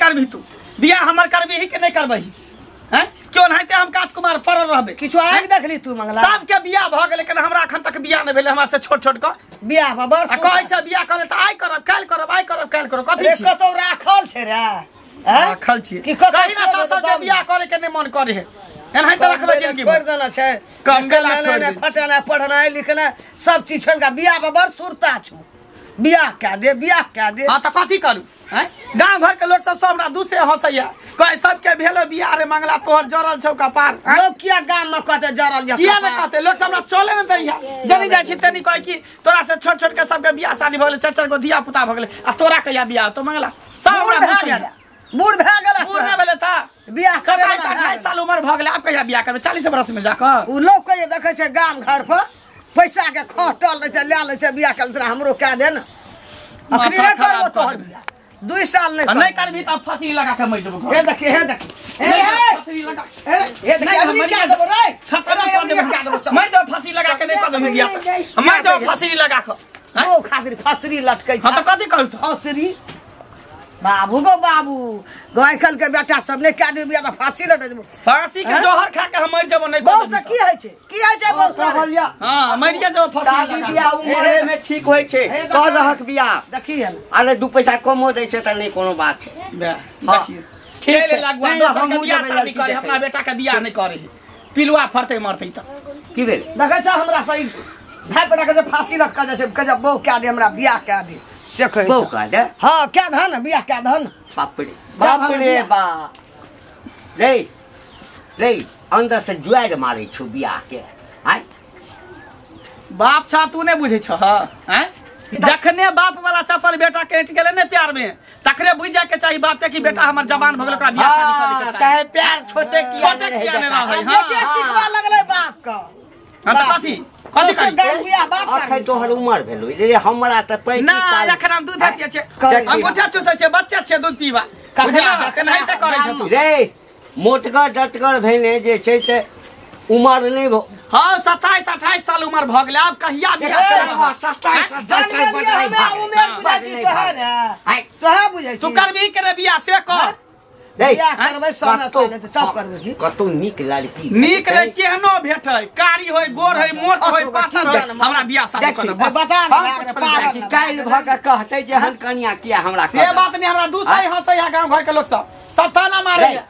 करबी तू बियाह हमर करबी कि नहीं करबही हैं क्यों नहिते हम काज कुमार पड़ल रहबे किछु आग देखली तू मंगला सबके बियाह भ गेलै लेकिन हमरा अखन तक बियाह नहि भेलै हमरा से छोट छोट क बियाह भ बस आ कहै छै बियाह करे त आइ करब काल्हि करब आइ करब काल्हि करब कथी रे छी कतौ राखल छै रे हैं राखल छी कि कतौ कही ना छोड़ सब देतौ के बियाह करे के नहि मन करे है एनाहिते रखबै जिंदगी छोड़ भर। देना छै कम बेला कमाना छोड़ नहि, दै। खटना पढ़नाइ लिखनाइ सब चीज छोड़ के बियाह पर बड़ सुरता छौ बियाह कए दे बियाह कए दे हाँ तो कथी करू हैं गांव घर के लोग सब सब हमरा दूसे हंसैया कहे सबके भेलो बियाह रे मंगला तोहर जरल छौ कपार हैं? लोग किया गाम में कहते जरल या किया ने कपार? कहते लोग सब हमरा चले ने दैया जनी जाइ छी तनी कहे कि तोरा से छोट छोट के सबके बियाह शादी भ गेलै चार चार गो धिया पुता भ गेलै आ तोरा कहिया बियाह तो मंगला सब बूढ़ हमरा भए दूसैया गेला बूढ़ भए गेला बूढ़ नहि भेलै ता बियाह करे 27 वाला भए 28 साल उम्र भ गेलै आब कहिया बियाह करबै 40 बरस में जाकऽ उ लोग के जे देखै छै गाम घर पर पैसा के खटल रहै छै लए लै छै बियाह कऽ तोरा हमरो कए दे ने अखनी माथा नहि खराब करबो कऽ तोहर देबै। बियाह 2 साल नहि आ नहि करबो। करबी तऽ आब फांसी लगा के मरि जेबो घर हे देखी हे देखी हे नहि, हे फांसी लगा हे हे देखी नहीं, अभी हम क्या मरि देबो रे खत्म अरे कऽ अभी देबै क्या देबो चल। मरि जाओ फांसी लगा के नहि कऽ देबै बियाह तऽ मरि जाओ फांसी लगा कऽ हैं? ओ खातिर फसरी लटकै हाँ छै तऽ कथी करू तऽ फसरी बाबू गो बाबू आइ काल्हि के बेटा सब नहि कए देबै बियाह तऽ फांसी लटक देबो फांसी के हैं? जहर खा के हम मरि जेबो नहि कऽ बहू से देबही की होइ छै की होइ छै बहू और से कहलिया तऽ। हाँ मरिए जेबो फांसी शादी लगा के। बियाह उमरे में ठीक होइ छै हे कह दहक बियाह देखी है अरे 2 पैसा कमो दै छै तऽ नहि कोनो बात छै बे, हाँ। देखियौ ठीक चलि छै। लगुआ नहि, दोसर के हमहूँ बियाह जेबै शादी लड़की करे देखै। अपना बेटा के बियाह नहि करे पिलुआ फरतै मरतै तऽ की भेल देखै छ हमरा से ई भाय बेटा के जे फांसी लटका जाइ छै कहै छै बहू कए दे हमरा बियाह कए दे से कहै बहू छै कह दे हाँ कए दहन ने बियाह कए दहन बाप रे बाप रे बाप रे रे अंदर से जुआर मारै छौ बियाह के आय बाप छा तू नहि बुझै छह हैं जखने बाप वाला चप्पल बेटा के ऐंठ गेलै ने प्यार में तखने बुझि जाय के चाही बाप के कि बेटा हमर जवान भऽ गेल ओकरा बियाह शादी करे के हाँ, चाही चाहे प्यार छोटे किया छोटे नहि किया रहै नहि बेटा। रहै, हाँ। बेटे सिखबा लगलै बाप के हाँ तऽ कथी कथी सौंसे करी गाम बियाह बाप अखन करै तोहर उमर भेलो रे हमरा तऽ 35 ना साल एखन हम दूध पियै छियै करै अंगूठा चूसै छियै बच्चा छियै दूध पीबा ककरा बुझला देखला, केनाहिते करै छै तू रे मोटगर डटगर भेने जे छै से उमर नहि हाँ 27 28 साल उमर भऽ गेलै आब कहिया बियाह करब 27 जान 28 गेलियै बड़ हमे उमेर बुझै छी तोहर आय। तोहे बुझै तू छी करबी के रे बियाह से कर रे बियाह करबै 100 साल हेतै तब करबै की कतौ नीक लड़की नीक रे केहनो भेटै कारी होय गोर होय मोट होय कथी पातर होय जान हमरा बियाह शादी कर देखी, दे बस बता ने हम भए गेलै, कुछ नहीं पागल कि काल्हि भऽ कऽ कहतै जे हन कनिया किया हमरा से बात नहीं हमरा दूसरे हंसै है गांव घर के लोग सब सब ताना मारे रे,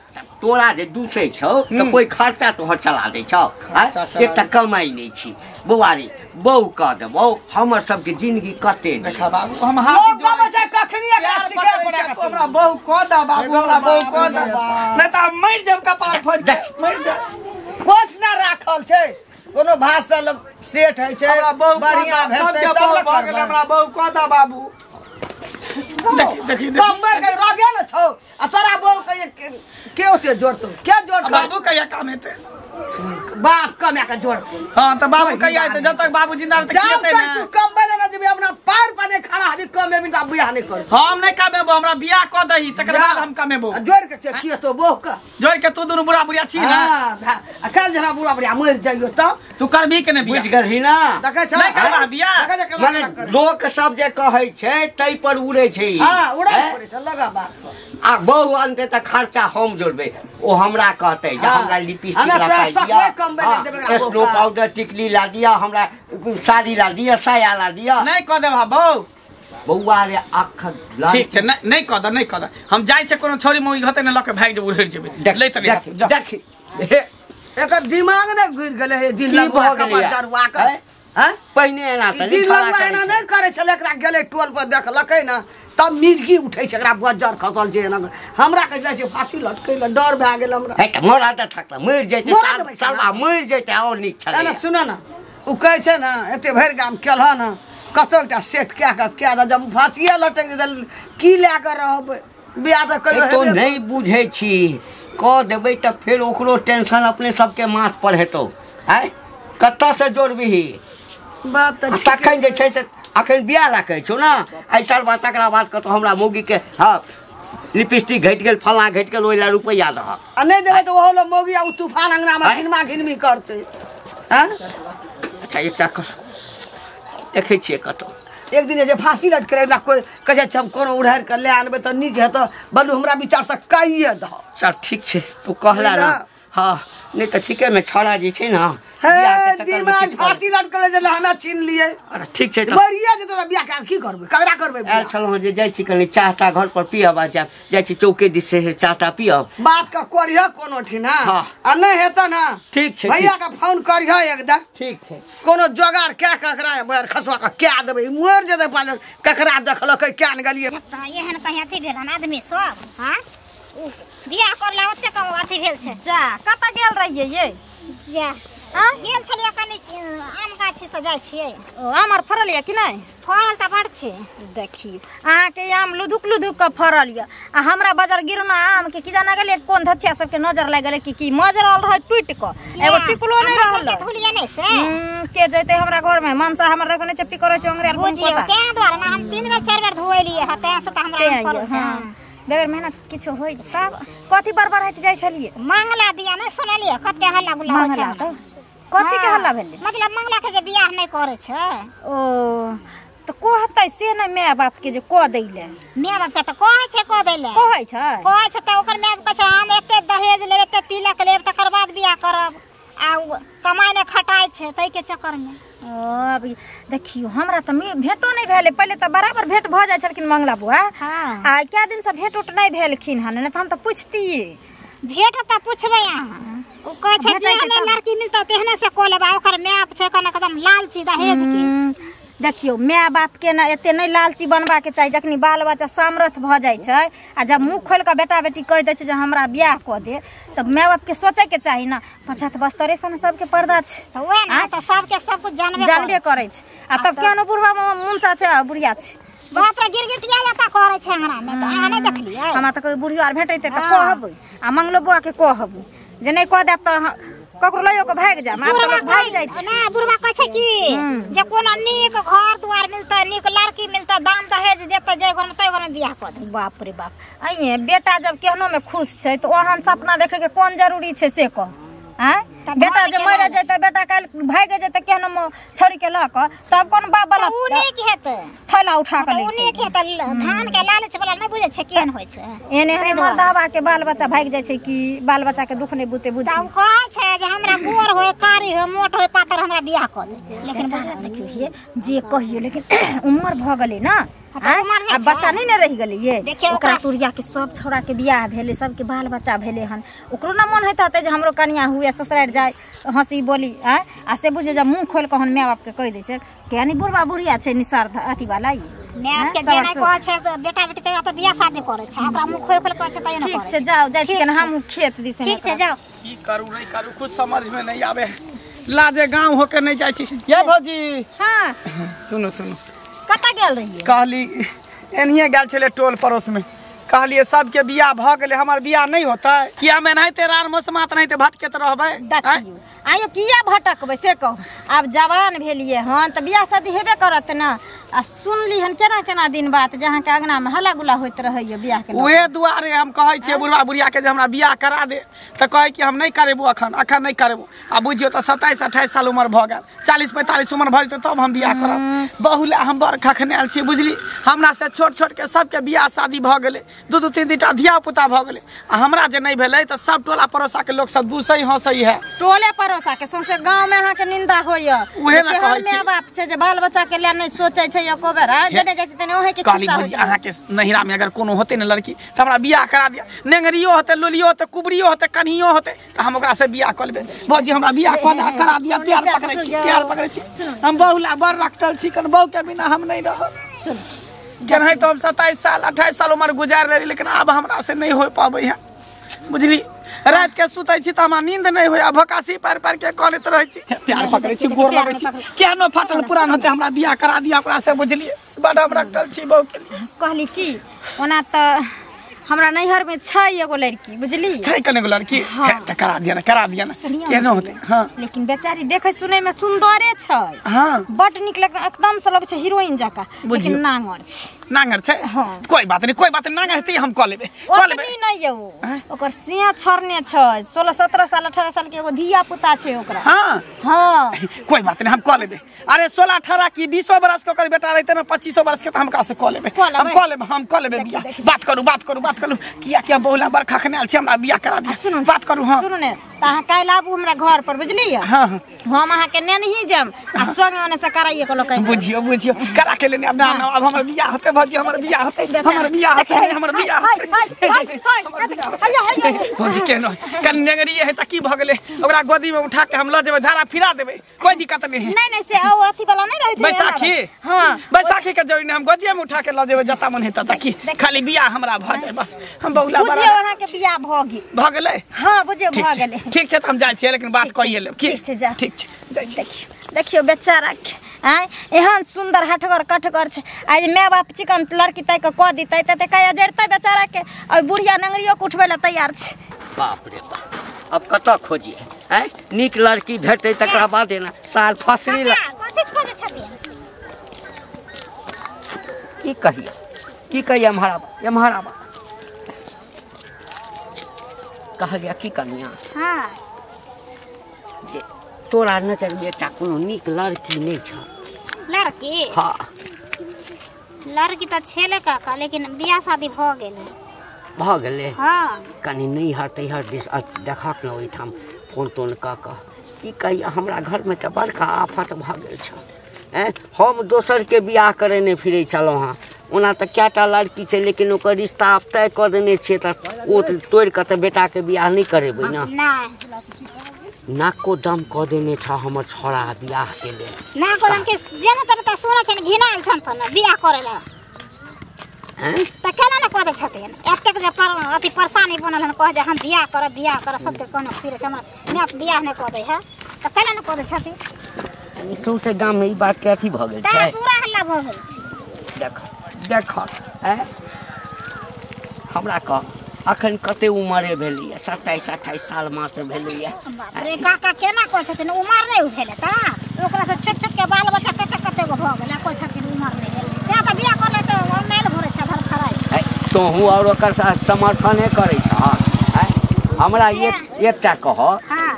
तोरा जे दूसै छौ तऽ कोई खर्चा तोहर चला दै छौ आँय? खर्चा चला एकटा दै कमाइ नहि छी बौआ रे बहू कह देबौ हमर सबके जिंदगी कते नीक। देखा बाबू हम हाथ लोग जोड़ै गबै छै कखनी एकरा प्यार सिखै पकड़ै पड़ै छियै, तू हमरा बहू कह दे बाबू हमरा बहू कह दे नहीं तऽ हम मरि जाब कपार फोड़ि के देख। मरि जाब कुछ ना राखल छै कोनो भाषा लोग सेठ होइ छै हमरा बहू कह बढ़िया दे भेटतै सबके तब बहू ने भऽ गेलै करबै हमरा बहू कह दे बाबू देखी देखी देखी कमर के रगे ने छौ आ तोरा बहू के के ओते जोड़तौ के जोड़तौ बाबू कहिया काम हेतै बाप कमा के जोड़तौ हाँ तऽ बाबू कहिया हेतै जब तक बाबू जिंदा रहतै जब खियेतै तक ने तू कमबै ने जेबी अपना पैर पर नहीं खड़ा हबी कमेबी तऽ बियाह नहीं करबी हम नहीं कमेबो हमरा बियाह कऽ दही तकर बाद हम कमेबो आ जोड़ के ते खियेतौ बहू के जोड़ के तू दुनू बुढ़ा बुढ़िया छी ना हाँ आ काल्हि जे हमरा बुढ़ा बुढ़िया मरि जाइयो तब तू करबी के नहि बुझि बियाह गेलही ना देखै छौ नहि करबा बियाह देखै छौ केना मने केना करै। लोक सब जे कहै छै तै पर उड़ै छै ई। हाँ उड़ै हैं? पड़ै छै लगा बात पर। आ बहू अनतै तऽ खर्चा हम जोड़बै ओ हमरा कहतै जे हाँ। हमरा लिपस्टिक हमरा ला तोरा पाइ दिअ सकबै कमबै नहि देबै एकरा स्नो बहू का। पाउडर टिकली ला दिअ हमरा साड़ी ला दिअ साया ला दिअ नहि कऽ देबा बहू बौआ रे अखन ठीक छै नहि नहि कऽ दे नहि कऽ दे हम जाइ छै कोनो छौरी मौगी होतै ने लऽ के भागि जेबै उड़ि जेबै देख लैत नहि देख जा। देख हे एकर दिमाग ने घुरि गेलै हे दिन की लगुआ भऽ गेलैया? कमर जरुआ के हैं? हैं? पहिने एना ई तऽ नहि दिन छौड़ा लगुआ करै एना छै। नहि करै छलै एकरा गेलै टोल पर देखलकै ने तब मिर्गी उठै छै एकरा बज्जर खसल छै एना हमरा कहै जाइ छै फांसी लटकै लए डर भए गेल हमरा हे तऽ मरा तऽ थकला मरि जैतै मरा देबै सालबा मरि जैतै आओर नीक एना छलै सुन ने ओ कहै छै ने एते भरि गाम केलह ने कतौ एकटा सेट कए कऽ कए दऽ जब फांसिए लटकि जेतै की लए कऽ रहबै बियाह तऽ कहियो तो हेबे नहि बुझै छी कऽ देबै तऽ फेर ओकरो टेंशन अपने सबके माथ पर हेतौ आँय कतऽसँ जोड़बिही बात तऽ ठीके तखन जे छै से अखन बियाह राखै छौ ने एहि साल बाद तकरा बाद कतौ हमरा मौगीके हँ लिपस्टिक घटि गेल फल्लाँ घटि गेल ओहि लए रुपैआ दहक आ नहि देबै तऽ ओहो लोग मौगी आ ओ तूफान अंगनामे आँय? घिनमा घिनमी करतै आँय अच्छा एकटा कर देखै छियै कतौ एक दिन जे फांसी लटके ला कोई कहै छै हम कोनो उड़ार के ले आनबै त नीक हेतौ बलू हमरा विचार से कहिए दह। चल ठीक छै तू कहला ना। हां नहीं त ठीके में छड़ा जे छै ना बियाह के चक्कर में फांसी लटकले जे हमरा छीन लिए। अरे ठीक छै त मरिया जेतौ त बियाह के की करबै ककरा करबै? आयल छलहुँ जे जाइ छी कनी चाह ता घर पर पियब आ जाइ छी चौके दिस से चाह ता पियब। बात के करिह कोनो ठिना आ नहीं हेतौ ना ठीक छै भैया के फोन करिह एकदा। ठीक छै कोनो जोगार के ककरा बर खसवा के क्या देबै मर जेतै पाले ककरा देखलकै क्या न गेलियै। एहन कहीं अथी भेल हन आदमी सब। हां बियाह करला ओते कम अथी भेल छै। जा कतऽ गेल रहियै ये? जा हां गेल छलियै कनी आम गाछी से जाइ छियै। ओ आम आर फड़ल ये कि नहि? फड़ल तऽ बड़ छै। देखियौ अहाँके आम लुधुक लुधुक के फड़ल ये आ हमरा बाजार गिरना आम के की जाना गेलै कोन धचिया सबके नजर लागि गेलै कि मजरल रहै टूटि कऽ एगो टिकलो नहि रहल। धुलियै नहि से के जैते हमरा घर में मनसा हमर देखो नहि चप्पी करै छै अंगरेल बुझियौ तें दुआरे ना हम 3 बेर 4 बेर धोएलियै ह तें से तऽ हमरा आम फड़ल छै। बगैर मेहनत किछो होइ छै। कथी बड़बड़ होइत जाइ छलियै? मंगला दिया नहि सुनलियै कते हल्ला गुल्ला होइ छै। कथी के हल्ला भेलै? मतलब मंगला के जे बियाह नहि करै छै। ओ तऽ कहतै से नहि my बाप के जे कऽ दै ले। My बाप के तऽ कहै छै कऽ दै ले। कहै छै? कहै छै तऽ ओकर my बाप कहै छै हम एते दहेज लेब एते तिलक लेब तकर बाद बियाह करब आ कमाइ नहि खटाइ छै ताहिके चक्करमे। ओ अब देखियौ हमरा तऽ भेंटो नहि भेलै। पहिले तऽ बराबर भेंट भऽ जाइ छलखिन मंगला बुआ। आ कए दिनसँ भेंट उट नहि भेलखिन हन नहि तऽ हम तऽ पुछतियै। भेंट तऽ पुछबै अहाँ। ओ कहै छै जेहने लड़की मिलतौ तेहने से कऽ लेबै। ओकर my बाप छै कने एकदम लालची दहेज के। देखियौ my बाप के ने एते नहि लालची बनबाके चाही। जखनी बाल बच्चा सामर्थ भऽ जाइ छै आ जब मुँह खोलि कऽ बेटा बेटी कहि दै छै जे हमरा बियाह कऽ दे तऽ my बाप के सोचैके चाही ना। पछात बस्तरे सन सबके पर्दा छै तऽ वएह ने तऽ सबके सब कुछ जानबे करै छै। आ तब केहनो बुढ़वा मुनसा छै आ बुढ़िया छै। बाप रे गिरगिटिया जकाँ करै छै अंगना मे तऽ अहाँ नहि देखलियै? हमरा तऽ कोइ बुढ़ियो आर भेटैतै तऽ कहबै आ मंगलो बौआ के कहबै जे नहि कऽ देब तऽ ककरो लइयो के भागि जायब। आब तऽ लोक भागि जाइ छै ना। बुढ़वा कहै छै कि जे कोनो नीक घर दुआर मिलतै नीक लड़की मिलतै दान दहेज देतै जाहि घरमे ताहि घरमे बियाह कऽ देबै। बाप रे बाप आइए बेटा जब केहनो मे खुश छै तऽ ओहन सपना देखै के कोन जरूरी छै से कह। आँय बेटा जे मरि जेतै बेटा काल्हि भागि जेतै केहनो मे छोड़ि के लऽ कऽ तब कोन बाप वाला ओ नीक हेतै थैला उठा कऽ ओ नीक हेतै। धान के लालच वाला नहि बुझै छै केहन होइ छै। एहने एहने मर्दाबा के बाल बच्चा भागि जाइ छै कि बाल बच्चा के दुख नहि बुझतै। बुझ तऽ ओ कहै छै जे हमरा गोर होय कारी होय मोट होय पातर हमरा बियाह कऽ दे। लेकिन देखियौ हे जे कहियौ लेकिन उमर भऽ गेलै ना आ बच्चा नहीं ने रहि गेलै ये। ओकरा तुरिया के सब छौड़ा के बियाह भेलै सबके बाल बच्चा भेलै हन। ओकरो ना मन होइत हेतै जे हमरो कनिया हुए ससुरारि जाय हँसी बोली आँय आ से बुझियौ जब मुँह खोलि कऽ हन my बाप के कहि दै छै किया बुढ़बा बुढ़िया छै निस्वार्थ अथी वाला ई my बाप के जे नहि कहै छै बेटा बेटी के तऽ बियाह शादी करै छै ओकरा मुँह खोलि खोलि कहै छै तैयो नहि करै छै। ठीक छै जाउ जाइ छी हमहूँ खेत दिस। ठीक छै जाउ। की करू नहि करू कुछ समझ में नहीं आवे लाजे गाँव होके नहीं जाइ छी। ये भौजी। हाँ सुनू सुनू कतऽ गेल रहियै? कहली एनहिए गेल छलै टोल पड़ोस में। कहलिए सबके बियाह भऽ गेलै हमर बियाह नहीं होतै किया हम एनाहिते रार मौसमात एनाहिते भटकैत रहबै? देखियौ आइयो किया भटकबै से कहू। आब जवान भेलियै हन तऽ बियाह शादी हेबे करत ने। आ सुनली हन केना केना दिन बात जे अहाँके अंगनामे हल्ला गुल्ला होइत रहैया बियाह के। उहे दुआरे हम कहै छियै बुढ़वा बुढ़िया के जे हमरा बियाह करा दे तऽ कहै कि हम नहीं करेबो अखन अखन नहीं करेबो। आ बुझियौ तऽ 27 28 साल उम्र भऽ गेल 40 45 उम्र भऽ जेतै तब हम बियाह करब। बहु लए हम बड़ खखनायल छी बुझली। हमरा से छोट छोट के सबके बियाह शादी भऽ गेलै 2 2 3 3टा धिया पुता भऽ गेलै आ हमरा जे नहीं भेलै तऽ सब टोला पड़ोसा के लोक सब दूसै हँसै है। टोले पड़ोसा के सौंसे गाँव में अहाँके निंदा होइया। उहे ने कहै छी my बाप छै जे बाल बच्चा के लिए नहीं सोचै छै एको बेर जने जाइ छै तने ओहे के खिस्सा होइ। अहाँके नहिरा में अगर कोनो होतै ने लड़की तऽ हमरा बियाह करा दिया। नेंगरियो होतै लोलियो होतै कुबरियो होतै कन्हियो होतै तऽ हम ओकरा से बियाह कऽ लेबै। भौजी हमरा बियाह कऽ करा दिया प्यार पकड़ै छी प्यार पकड़ै छी। हम बहु ला बड़ रखल छी कन बहु के बिना हम नहीं रहब। केनाहि तऽ हम 27 साल 28 साल उम्र गुजार लेली लेकिन आब हमरा से नहीं हो पाबै है बुझली। रात के सुतै छी तऽ हमरा नींद नहीं होया भकासी पारि पारि के कनैत रहै छी। प्यार पकड़ै छी गोर लगै छी केहनो फाटल पुरान होतै हमरा बियाह करा दिया ओकरा से बुझलियै। बड़ हम रखल छी बहु के लिए। कहली कि ओना तऽ हमरा नैहर में छै एगो लड़की बुझली छै कने एगो लड़की। हाँ। तऽ करा दिया ना करा दिया ना केहनो होतै। हाँ लेकिन बेचारी देखै सुनै में सुंदरे छै। हाँ बड नीक लगै एकदम से लगै छै हीरोइन जकाँ लेकिन नांगर छै। नांगर छै। हाँ। कोई बात नहीं, कोई बात नहीं, नांगर हेतै हम क लेबै, क लेबै। ओतनी नहीं यौ, ओकर सिया छोड़ने छै, 16 17 साल 18 साल के एगो धिया पुता छै ओकरा। हां हां कोई बात नहीं, हम क लेबै। अरे 16 18 की 20 बरस के ओकर बेटा रहतै न 25 बरस के, त हम का से क लेबै, हम क लेबै, हम क लेबै बियाह। बात करू, बात करू, बात करू, किया किया बहुला बरखा खने आयल छै, हमरा बियाह करा दिअ। बात करू। हां सुनू ने, त अहाँ काल्हि आबू हमरा घर पर, बुझलियै? हां हम अहाँ के नेनही जाम आ संगे ओने से कराइए के लोक। बुझियो बुझियो, करा के लेने। अब ना ना, अब हमर बियाह होते भौजी, हमर बियाह होते, हमर बियाह होते, हमर बियाह होते। भौजी केनो कन्यागरी है त की भ गेलै, ओकरा गोदी में उठा के हम ल जेबै, झाड़ा फिरा देबै, कोई दिक्कत नहीं है। नहीं नहीं, से ओ अथी वाला नहीं रहै छै बैसाखी। हां बैसाखी के जरूरी नहीं, हम गोदी में उठा के ल जेबै जता मन हेता, ताकि खाली बियाह हमरा भ जाए बस। हम बहुला बड़ा बुझियो अहाँ के बियाह भ गेल, भ गेलै। हां बुझियो भ गेलै। ठीक छै, त हम जाइ छियै, लेकिन बात कहिए लेब की। ठीक छै, जा। ठीक छै, जाइ छी। देखियो बेचारा के आँय एहन सुंदर हटगर कटगर छै, आइ जे my बाप चिकन लड़की ताकि कऽ कऽ दितै तऽ कहिया जड़तै बेचारा के। और बुढ़िया नंगरियो के उठबै लए तैयार छै। बाप रे बाप, अब कतऽ खोजिए आँय, नीक लड़की भेटतै तकरा बाद ने साल फसरी कथी खोजै छथिन? की कहिए, की कहिए, एम्हर आबा, एम्हर आबा। कहलियै की कनिया? हां जे तोरा नजर में एकटा कोनो नीक लड़की नहीं छ? लड़की? हाँ लड़की तऽ छेले काका, लेकिन बियाह शादी भ गेलै। भ गेलै? हाँ कनी नैहर तैहर दिस देखक ने, ओहिठाम फोन तोन कऽ कऽ। की कहिए, हमरा घरमे तऽ बड़का आफत भऽ गेल छ। हम दोसरके बियाह करे नहि फिरै छलहुँ हँ। ओना तऽ कएटा लड़की छै, लेकिन ओकर रिश्ता आब तय कऽ देने छियै, तऽ ओ तोड़ि कऽ तऽ बेटाके बियाह नहि करेबै ने। नाको दम कऽ देने छ हमर छोड़ा बियाह के लेल। नाको दम के जेना तेना तऽ सुनै छै ने, घिनायल छन तऽ ने बियाह करै लए। हैं तऽ केना ने कऽ दै छथिन? एतेक जे पर अथी परेशानी बनल हन, कहै जे हम बियाह करब बियाह करब, सबके कहने फिरै छै, हमरा my बियाह नहि कऽ दै है, तऽ केना ने कऽ दै छथिन? सौंसे गाममे ई बात के अथी भऽ गेल छै, पूरा हल्ला भऽ गेल छै। देख देख, हैं हमरा कह अखन कते उमरे भेलैया? 27 28 साल मात्र भेलैया। बाप रे काका, केना कहै छथिन उमर नहि भेलै? तऽ ओकरा से छोट छोट के बाल बच्चा कते कते गो भऽ गेलै, कहै छथिन उमर नहि भेल, तें तऽ बियाह करलै तऽ मैल भरै छै, धरफड़ाइ छै। तोहूँ और ओकर समर्थने करै छह? हमरा एकटा कह,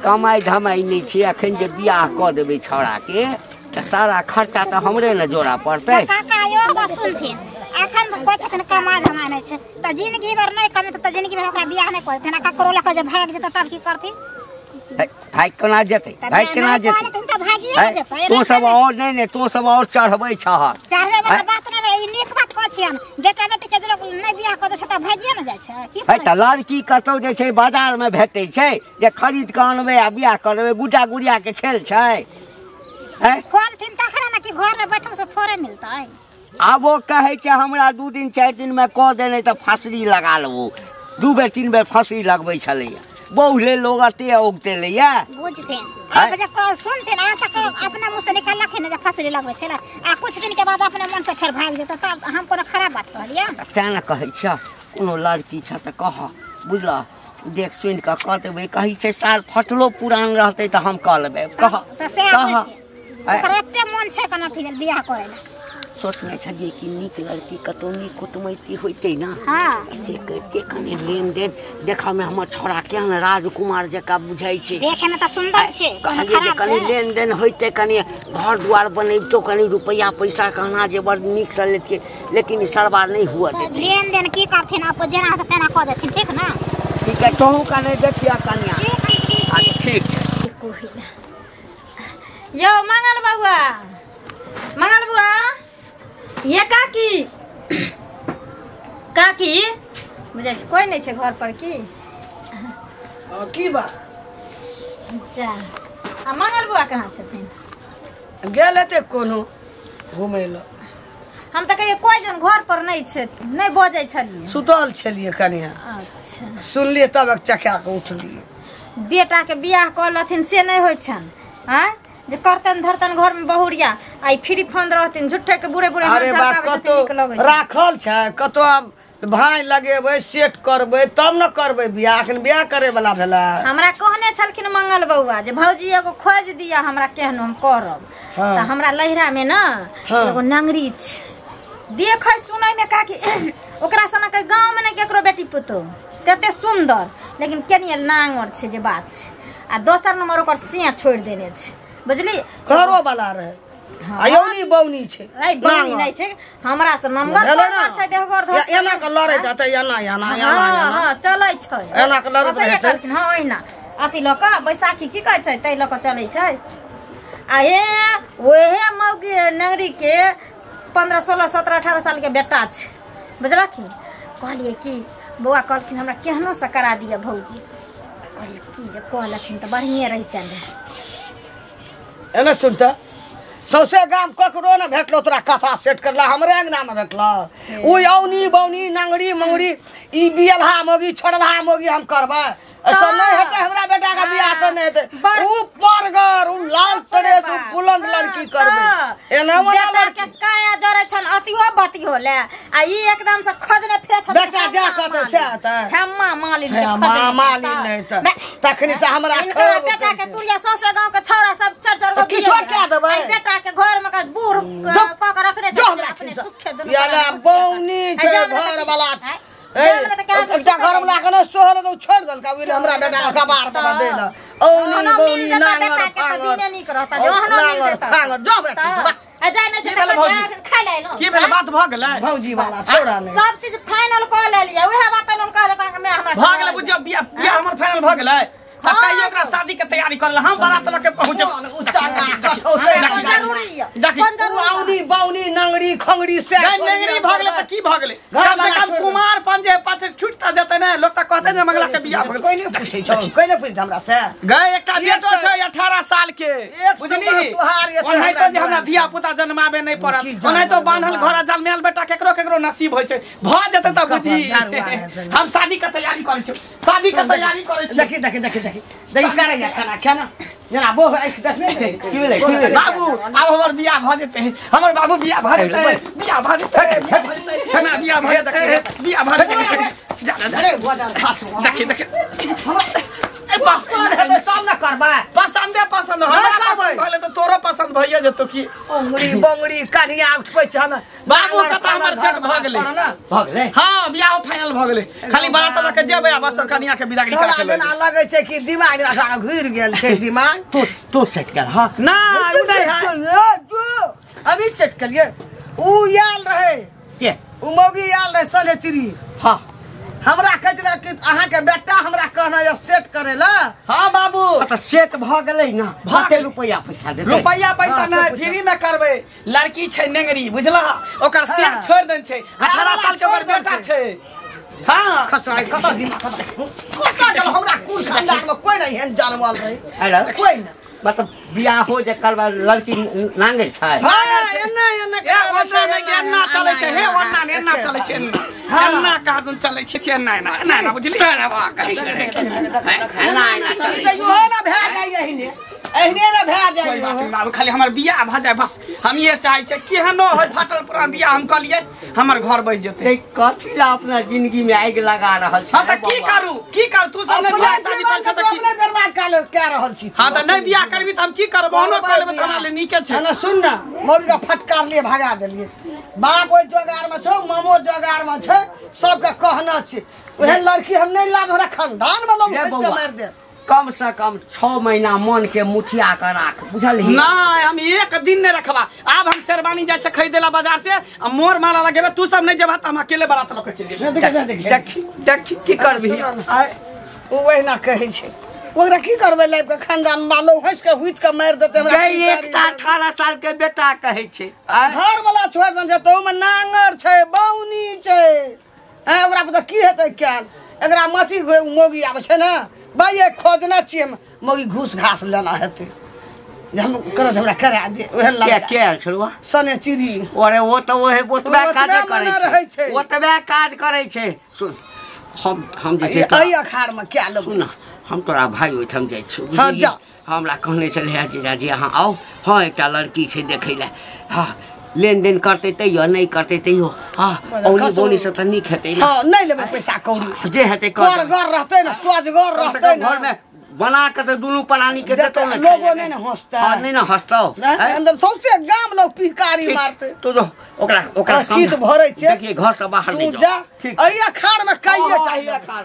कमाइ धमाइ नहि छै, अखन जे बियाह कऽ देबै छौड़ाके तऽ सारा खर्चा तऽ हमरे ने जोड़ा पड़तै। काका यो बात सुनथिन, अखन तऽ कहै छथिन कमाइ धमाइ नहि छै, तऽ जिंदगी भर नहि कमेतै तऽ जिंदगी भर ओकरा बियाह नहि करथिन, आ ककरो लऽ कऽ जे भागि जेतै तब की करथिन? भागि केना जेतै? भागि केना जेतै? तों सब और नहीं नहीं, तों सब और चढ़बै छह। चढ़बै वाला बात नहि रहै, ई नीक बात कहै छियन, बेटा बेटी के जे लोक नहि बियाह कऽ दै छै तऽ भागिए ने जाइ छै। की है तऽ लड़की कतौ जे छै बाजार में भेटै छै जे खरीद कऽ अनबै आ बियाह कऽ देबै, गुड्डा गुड़िया के खेल छै। खोजथिन तखने ने, कि घर में बैठल से थोड़े मिलतै। आब ओ कहै छै हमरा 2 दिन 4 दिन में कऽ दे, नहि तऽ फाँसरी लगा लेबो। 2 बेर 3 बेर फाँसरी लगबै छलैया, बहुले लोग अते उगते लैया। बुझथिन आब जे कह सुनथिन, अहाँ तक अपना मुँह से निकाललखिन जे फसरी लगबै छलै, आ कुछ दिन के बाद अपने मन से फेर भागि जेतै, तब हम कोनो खराब बात कहलियै? तें ने कहै छियह, कोनो लड़की छ तऽ कह, बुझलह, देख सुनि कऽ कऽ देबै। कहै छै साल फटलो पुरान रहतै तऽ हम कऽ लेबै। कह कह, ओकर एते मन छै केना अथी भेल बियाह करै लए। सोचने छलियै कि नीक लड़की कतौ नीक कुटुमैती होइतै ने, हाँ से करिते कनि लेनदेन। देखऽमे हमर छोड़ा केहन राजकुमार जकाँ बुझाइ छै, देखैमे तऽ सुन्दर छै, कहलियै जे कनि लेनदेन होइतै, कनि घर दुआर बनैबतो, कनि रुपैआ पैसा कहना जे बड़ नीकसँ लेतियै, लेकिन ई सरबा नहि हुअ देतै। लेनदेन की करथिन, आब जेना हेतै तेना कऽ देथिन। ठीक ने? ठीक है, तोहूँ कने देखियऽ कनिया। अच्छा ठीक छै। यौ मंगल बउआ, मंगल बउआ, ये काकी, काकी बुझै छै कोइ नहि छै घर पर की? की बात? जा, आ मंगल बउआ कहाँ छथिन? गेल हेतै कोनो घुमै लए। हम तऽ कहियै कोइ जन घर पर नहि छै, नहि बजै छलियै, सुतल छलियै कनिया। अच्छा सुनलियै तब चका कऽ उठलियै। बेटा के बियाह कऽ लथिन से नहि होइ छनि, आँय जे करतन धरतन घर में बहुरिया आई फ्री फंड रहथिन, झूठे के बुरे बुरे। अरे बाप, कतो राखल छै, कतो आब भाई लगेबै सेट करबै तब न करबै बियाह। अखन बियाह करे वाला भेलै। हमरा कहने छलखिन मंगल बौआ जे भौजी एगो खोज दिया हमरा केहनो हम करब। हाँ। तऽ हमरा लहिरा में न हाँ। एगो नंगरी छै। देखै सुनै में काकी ओकरा सना के गांव में नै केकरो बेटी पुतो तते सुंदर लेकिन केनिए नांगर छै जे बात छै आ दोसर नंबर ओकर सिया छोड़ देने छै बुझली घरो वाला रहे आयोनी बौनी छै ए बौनी नै छै हमरा से नमगर पर छै देहगर धर एना के लड़ै जातै एना एना एना हां चलै छै एना के लड़ै रहतै हां ओहिना अथि लक बैसाखी की कहै छै तै लक चलै छै आ हे ओहे मौगी नगरी के 15 16 17 18 साल के बेटा छै बुझलखिन कहलिए कि बौआ कहलखिन हमरा केहनो से करा दिया भौजी कहलिए की जे कहलखिन त बढ़िए रहितन एना सुनता सौसे गाम ककरो न भेटलो तोरा कथा सेट करला हमरे अंगना में भेटलो उ औनी बौनी नंगड़ी मंगड़ी ई बियलहा मोगी छोड़लहा मोगी हम करबै ऐसा नहीं हेतै हमरा बेटा के बियाह त नहीं हेतै उ परगर उ लाल ड्रेस उ बुलंद लड़की करबै एना वाला लड़की के काया जरे छन अतिहो बतिहो ले आ ई एकदम से खोजने फिरे छन बेटा जा कत से हेतै हेमा मालिन के खोजने मालिन नहीं त तखनी से हमरा बेटा के तुरिया सौसे गांव के छौरा सब चार चार गो किछो कह देबै बेटा के घर में का बूढ़ क के रखने छै अपने सुखे दुनु याला बौनी छै घर वाला ए एकटा घर वाला के न सोहल तो छोड़ देलका ओइ हमरा बेटा के कबार पर देल औनी बौनी नांगर फांगर दिने नीक रहता जो ओहनो मिल जेता फांगर जो हमरा आ जाय न छै खाइ ले नो की भेल बात भ गेलै भौजी वाला छोड़ा नै सब चीज फाइनल क लेलियै उहे बात न कहले त मैं हमरा भ गेलै बुझियौ बियाह हमर फाइनल भ गेलै त कहियो ओकरा शादी के तैयारी करल हम बारात ल के पहुंचब औनी बौनी नंगड़ी खंगड़ी से नंगड़ी भ गेलै त की भ गेलै कम से कम कुमार पंजे पाछे छुटता जेतै ने लोग त कहतै जे मंगला के बियाह भ गेलै कोइ नै पूछै छौ कोइ नै पूछै हमरा से गए एकटा बेटो छै 18 साल के बुझली ओनाहितो जे हमरा धिया पुता जन्माबे नै पड़त ओनाहितो बान्हल घर जन्मायल बेटा केकरो केकरो नसीब होइ छै भ जेतै त बुझी हम शादी के तैयारी करै छी शादी के तैयारी करै छी देखी देखी देखी देखी देखी करैया खाना खाना जना बो आँख देखने की भेलै की भेलै बाबू आब हमर बियाह भ जेतै हमर बाबू बियाह भ जेतै बियाह भ जेतै हमरा बियाह भ जेतै बियाह भ जेतै जा जा अरे गोदर खासू देखी देखी हमरा ए पसंद हेतै तब न करबै पसंदे पसंद हमरा पसंद भले त तोरो पसंद भइए जेतौ की अंगड़ी बंगड़ी कनिया उठबै छै हम बाबू कता हमर सेट भ गेलै भ गेलै हां बियाह फाइनल भ गेलै खाली बारात ल के जेबै आ बस कनिया के विदागरी करा के जेना लगै छै कि दिमाग जेना घुर गेल छै दिमाग तो सेट कर हां ना उ नै है अभी सेट करिए उ आयल रहे के उ मौगी आयल रहे सने चिड़ी हां हमरा कहै छलै कि अहाँ के बेटा हमरा कहना जे सेट करे ला हां बाबू त सेट भ गेलै ना कते रुपैया पैसा देतै रुपैया पैसा नै फ्री में करबै लड़की छै नेंगरी बुझलह ओकर सिया छोड़ देन छै 18 साल के ओकर बेटा छै हां खसाइ कत दिमाग कत गेल हमरा कुल खानदान में कोइ नै एहन जानवल रहे हेलो कोइ नै मतलब बियाह हो जे करबा लड़की नांगर छै हां एना एना ए ओना नै एना चलै छै हे ओना नै एना चलै छै एना एना कादुन चलै छै एना एना एना एना बुझली एना एना ई त इहो ना भए जाइ एहने एहने ना भए जाइ बाबू खाली हमर बियाह भ जाय बस हम ये चाहै छै केहनो होय फाटल पुरान बियाह हम कलियै हमर घर बचि जेतै ए कथी ला अपना जिंदगी में आगि लगा रहल छै हां त की करू की करू तू सब नै बियाह शादी कर छ त की अपने बर्बाद कर रहल छी हां त नै बियाह करबी त हम की करब ओनो कर लेबै त हमरा ले नीके छै ना सुन ना मौगी के फटकार लिए भगा देलियै बाप ओइ जोगार में छौ मामो जोगार में छै सबके कहना छै ओहन लड़की हम नै लाब हमरा खानदान में लोग फंस के मारि देत कम से कम 6 महीना मन के मुठिया के राख बुझलही ना हम एक दिन नहीं रखबा आब हम शेरवानी जाय छै खरीदेला बाजार से आ मोर माला लगेबे तू सब नहीं जेबा त हम अकेले बारात ल के चलि जेबै देख देख की करबी ओ ओहिना कहै छै ओकरा की करबै लाइब के खानदान मालो हंस के हुइत के मारि देतै हमरा गई एकटा 18 साल के बेटा कहै छै घर वाला छोड़ देन छै त ओमे नांगर छै बौनी छै हैं ओकरा पर त की हेतै क्याल एकरा मथी मोगी आबै छै ना भाई ये खोजना छियै हम मौगी घूस घास लेना हेतै जे हम करत हमरा करा दे ओहन के लड़का के आयल छलुआ सने चिड़ी अरे ओ त ओहे ओतबे काज ओतबे करै मने रहै छै छै। ओतबे काज करै छै सुन हम जे छै एहि अखाड़ में क्या लेबै सुन हम तोरा भाई ओहिठाम जाइ छी हाँ, बुझलिही? जा। हमरा कहने छलै हे जीजाजी अहाँ आउ हाँ एकटा लड़की छै देखै लए हाँ लेनदेन करतै तैयो नहि करतै तैयो हाँ औनी बौनी से तऽ नीक हेतै ने हाँ नहीं लेबै पैसा कौड़ी जे हेतै कर करगर रहतै ने सोझगर रहतै ने घरमे बना के त दुनू प्राणी के देतौ ने, लोगो नै ने हंसतै। हां नै ने हंसतौ, अंदर सौंसे गाम लोग पिकारी मारते। तो जो ओकरा ओकरा चित भरै छै, देखिए घर से बाहर नहीं जा। जाओ। अई अखाड़ में काइए टा।